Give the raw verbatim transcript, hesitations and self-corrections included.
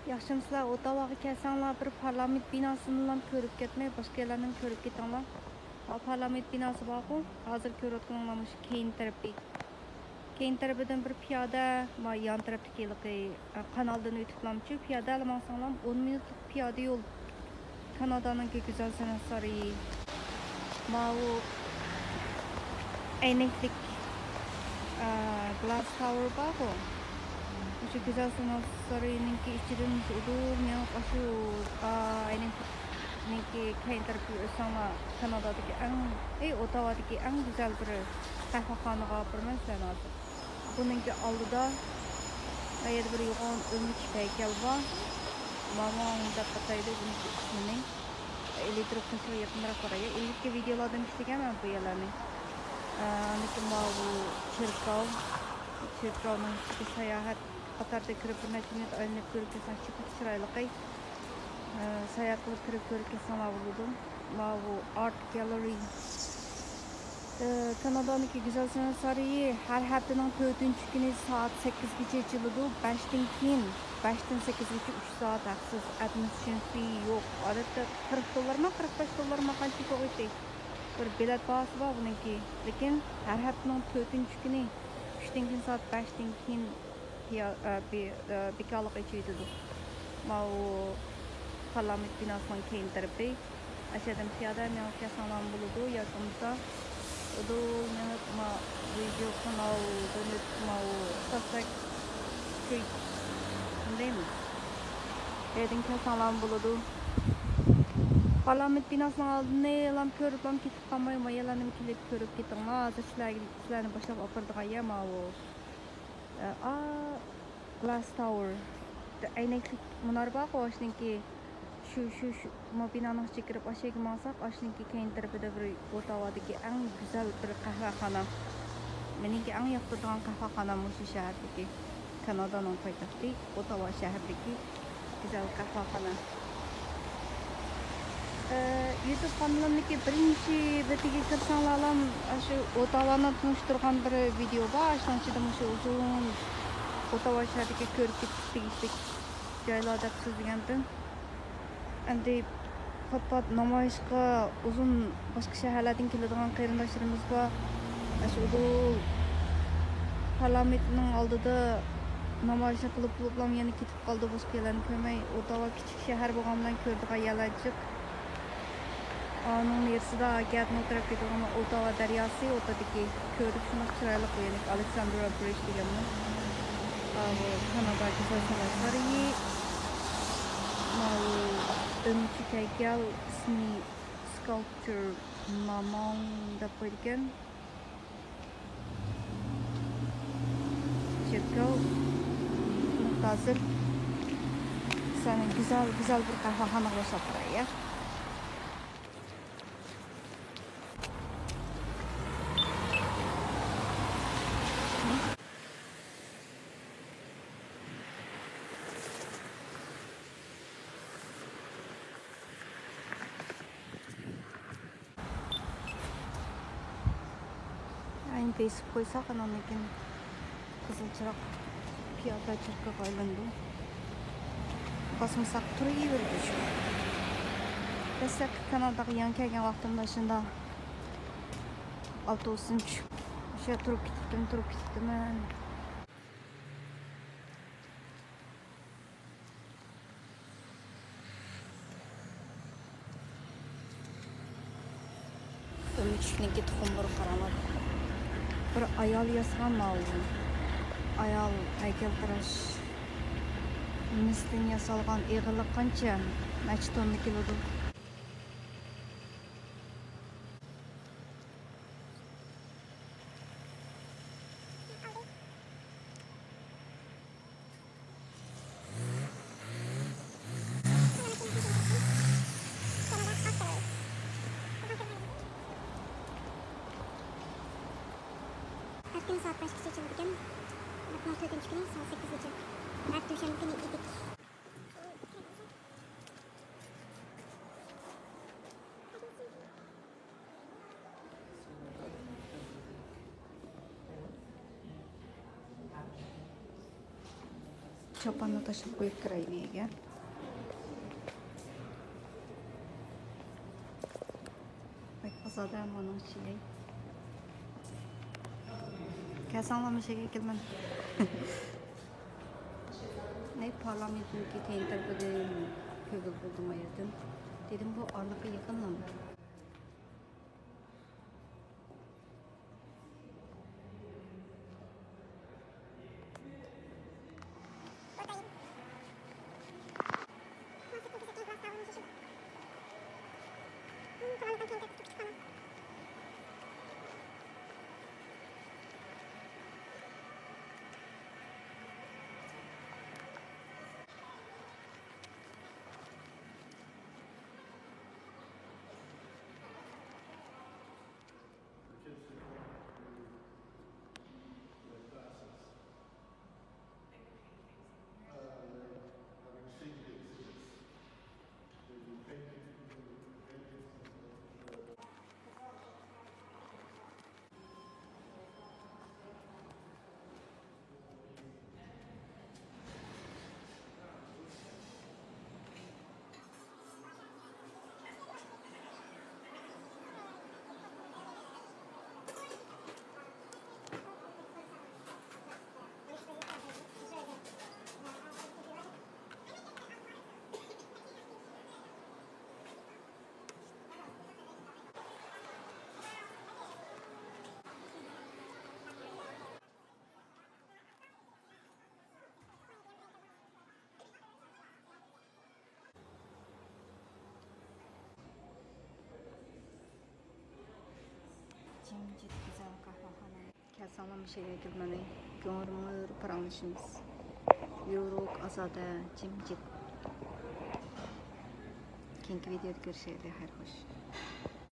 ياخشىمۇسىلەر؟ ئوتاۋاغا كەلسەڭلار، بىر پارلامېنت بىناسىنىلا كۆرۈپ كەتمەي، باشقا يەرلەرنى كۆرۈپ كېتىڭلار. ئا، پارلامېنت بىناسى بارغۇ، ھازىر كۆرۈۋاتقىنىڭلار مۇشۇ كەينى تەرىپى. كەينى تەرىپىدىن بىر پىيادە، ما يان تەرەپتىكى ھېلىقى، ئا، قانالدىن ئۆتۈپلامچۇ، پىيادە ئەلا ماڭساڭلام، ئون مىنۇتلۇق پىيادە يول. كانادانىڭكى گۈزەل سەنئەت سارىيى. ماۋۇ ئەينەكلىك، ئا، گلاس تاۋېر بارغۇ. مۇشۇ گۈزەل سەنئەت سارىيىنىڭكى ئىچىدىن مۇشۇ ئۇدۇل مېڭىپ، ئاشۇ، ئا، ئەينەكلىكنىڭكى كەينى تەرىپىگە ئۆتسەڭلار، كانادادىكى ئەڭ، ئەي، ئوتاۋادىكى ئەڭ گۈزەل بىر قەھۋەخانىغا ئاپىرىمەن سىلەرنى ھازىر. بۇنىڭكى ئالدىدا ئايەردە بىر يوغان ئۆمۈچۈك ھەيكەل بار. ماماڭ دەپ ئاتايدۇ بۇنىڭكى ئىسمىنى. ئېلېكترو قوشۇق يېقىنراق قاراي. ئىلگىرىكى ۋىدېئولاردىمۇ ئىشلىگەنمەن بۇ يەرلەرنى. ئە، لېكىن ماۋۇ چېركاۋ، چېركاۋنىڭ ئىچىگە ساياھەت قاتاردا كىرىپ بىر نەچچە مىنۇت ئايلىنىپ كۆرۈپ كەتسەڭ چېپىق چىرايلىقى. ئە، ساياھەت قىلىپ كىرىپ كۆرۈپ كەتسەڭلار بولىدۇ. ماۋۇ ئارت گالېرىي. ئى، كانادانىڭكى گۈزەل سەنئەت سارىيى ھەر ھەپتىنىڭ تۆتىنچى كۈنى سائەت سەككىزگىچە ئېچىلىدۇ. بەشتىن كېيىن، بەشتىن سەككىزگىچە ئۈچ سائەت ھەقسىز، ئادمىنىسترېيشن فى يوق. ئادەتتە قىرىق دوللارمۇ، قىرىق بەش دوللارمۇ قانچە يوق ئىدى. بىر بېلەت باھاسى بار بۇنىڭكى. لېكىن ھەر ھەپتىنىڭ تۆتىنچى كۈنى ئۈچتىن كېيىن سائەت بەشتىن كېيىن پىيا-، ئە، بى-، ئە، بىكارلىق ئېچىۋېتىدۇ. ماۋۇ پارلامېنت بىناسىنىڭ كەينى تەرىپى. ئاشۇ يەردىن پىيادە مېڭىپ كەلسەڭلارمۇ بولىدۇ، ياكى بولمىسا ئۇدۇل مېڭىپ، ما، ۋىدېو كانالدىن ئۆتۈپ، ماۋۇ ساسسەكس سترىت دەيمىز. بۇ يەردىن كەلسەڭلارمۇ بولىدۇ. پارلامېنت بىناسىنىڭ ئالدىنىلا كۆرۈپلا كېتىپ قالماي، ما يەرلەرنىمۇ كېلىپ كۆرۈپ كېتىڭلار. ھازىر سىلەرگە، سىلەرنى باشلاپ ئاپىرىدىغان يەر ماۋۇ. ئا، گلاس تاۋېر. ئەينەكلىك مۇنار بارغۇ، ئاشۇنىڭكى، شۇ، شۇ، شۇ، ما بىنانىڭ ئىچىگە كىرىپ، ئاشۇ يەرگە ماڭساق، ئاشۇنىڭكى كەينى تەرىپىدە بىر ئوتاۋادىكى ئەڭ گۈزەل بىر قەھۋەخانا. مېنىڭكى ئەڭ ياقتۇرىدىغان قەھۋەخانا مۇشۇ شەھەردىكى، كانادانىڭ پايتەختى، ئوتاۋا شەھىرىدىكى گۈزەل قەھۋەخانا. ئى، يۇتۇب قانىلىمدىكى بىرىنچى بېتىگە كىرسەڭلارلام، ئاشۇ ئوتاۋانى تونۇشتۇرغان بىر ۋىدېو بار. ئاشۇنىڭ ئىچىدە مۇشۇ ئۇزۇن ئوتاۋا شەھىرىدىكى كۆرۈپ كېتىش تېگىشلىك جايلار دەپ سۆزلىگەنتىم. ئەمدى پات-پات نامايىشقا ئۇزۇن باشقا شەھەرلەردىن كېلىدىغان قېرىنداشلىرىمىز بار. ئاشۇ ئۇدۇل پارلامېنتنىڭ ئالدىدا نامايىشنى قىلىپ بولۇپلا يەنە كېتىپ قالدى، باشقا يەرلەرنى كۆرمەي. ئوتاۋا كىچىك شەھەر بولغان بىلەن كۆرىدىغان يەرلەر جىق. ئانىڭ نېرىسىدا گەتنو تەرەپكە كېتىدىغان ئوتاۋا دەرياسى ئوتىدىكى كۆرۈپ شۇنداق چىرايلىق بۇ يەرلىك ئالېكساندرا برىج دېگەنمۇ. ئا، بۇ كانادا گۈزەل سەنئەت سارىيى. ماۋۇ ئۆمۈچۈك ھەيكەل، ئىسمى سكالپچور ماماڭ دەپ قويىدىكەن. چېركاۋ نۇقتاسىز. سەن گۈزەل، گۈزەل بىر قەھۋەخانىغا باشلاپ باراي، يا. ئەينى بېسىپ قويساق، ئاناندىن كېيىن قىزىل چىراغ پىيادە چېركاۋغا ئايلىنىدۇ. باسمىساق تۇرۇۋېرىدۇ شۇ. دەسلەپكى كاناداغا يېڭى كەلگەن ۋاقتىمدا شۇنداق ئاپتوبۇستىن چۈشۈپ، ئاشۇ يەردە تۇرۇپ كېتىپتىمەن، تۇرۇپ كېتىپتىمەن. ئۆمۈچۈكنىڭكى تۇخۇملىرى قاراڭلار. بىر ئايال ياسىغان ماۋۇ. ئايال ھەيكەلتىراش مىستىن ياسالغان، ئېغىرلىقى قانچە؟ نەچچە توننا كېلىدۇ؟ ھەر كۈنى سائەت بەشكىچە ئېچىلىدىكەن. ھەپتىنىڭ تۆتىنچى كۈنى سائەت سەككىزگىچە. ھەر دوشەنبە كۈنى ئىدىك. چاپاننى تاشلاپ قويۇپ كىرەي مەيگە. بەك ئازادە مۇنىڭ ئىچىگە. كەلسەڭلار مۇشۇ يەرگە كېلىمەن. نەي پارلامېنتنىڭكى كەينى تەرىپىدىن كۆرگىلى بولدۇم ئۇ يەردىن. دېدىم بۇ ئارىلىققا يېقىنلا. جىمجىت گۈزەل قەھۋەخانا. كەلسەڭلار مۇشۇ يەرگە كېلىپ مانا گۈڭۈر مۈڭۈر پاراڭلىشىمىز. يورۇق، ئازادە، جىمجىت. كېيىنكى ۋىدىيودا كۆرۈشەيلى، خەير خوش.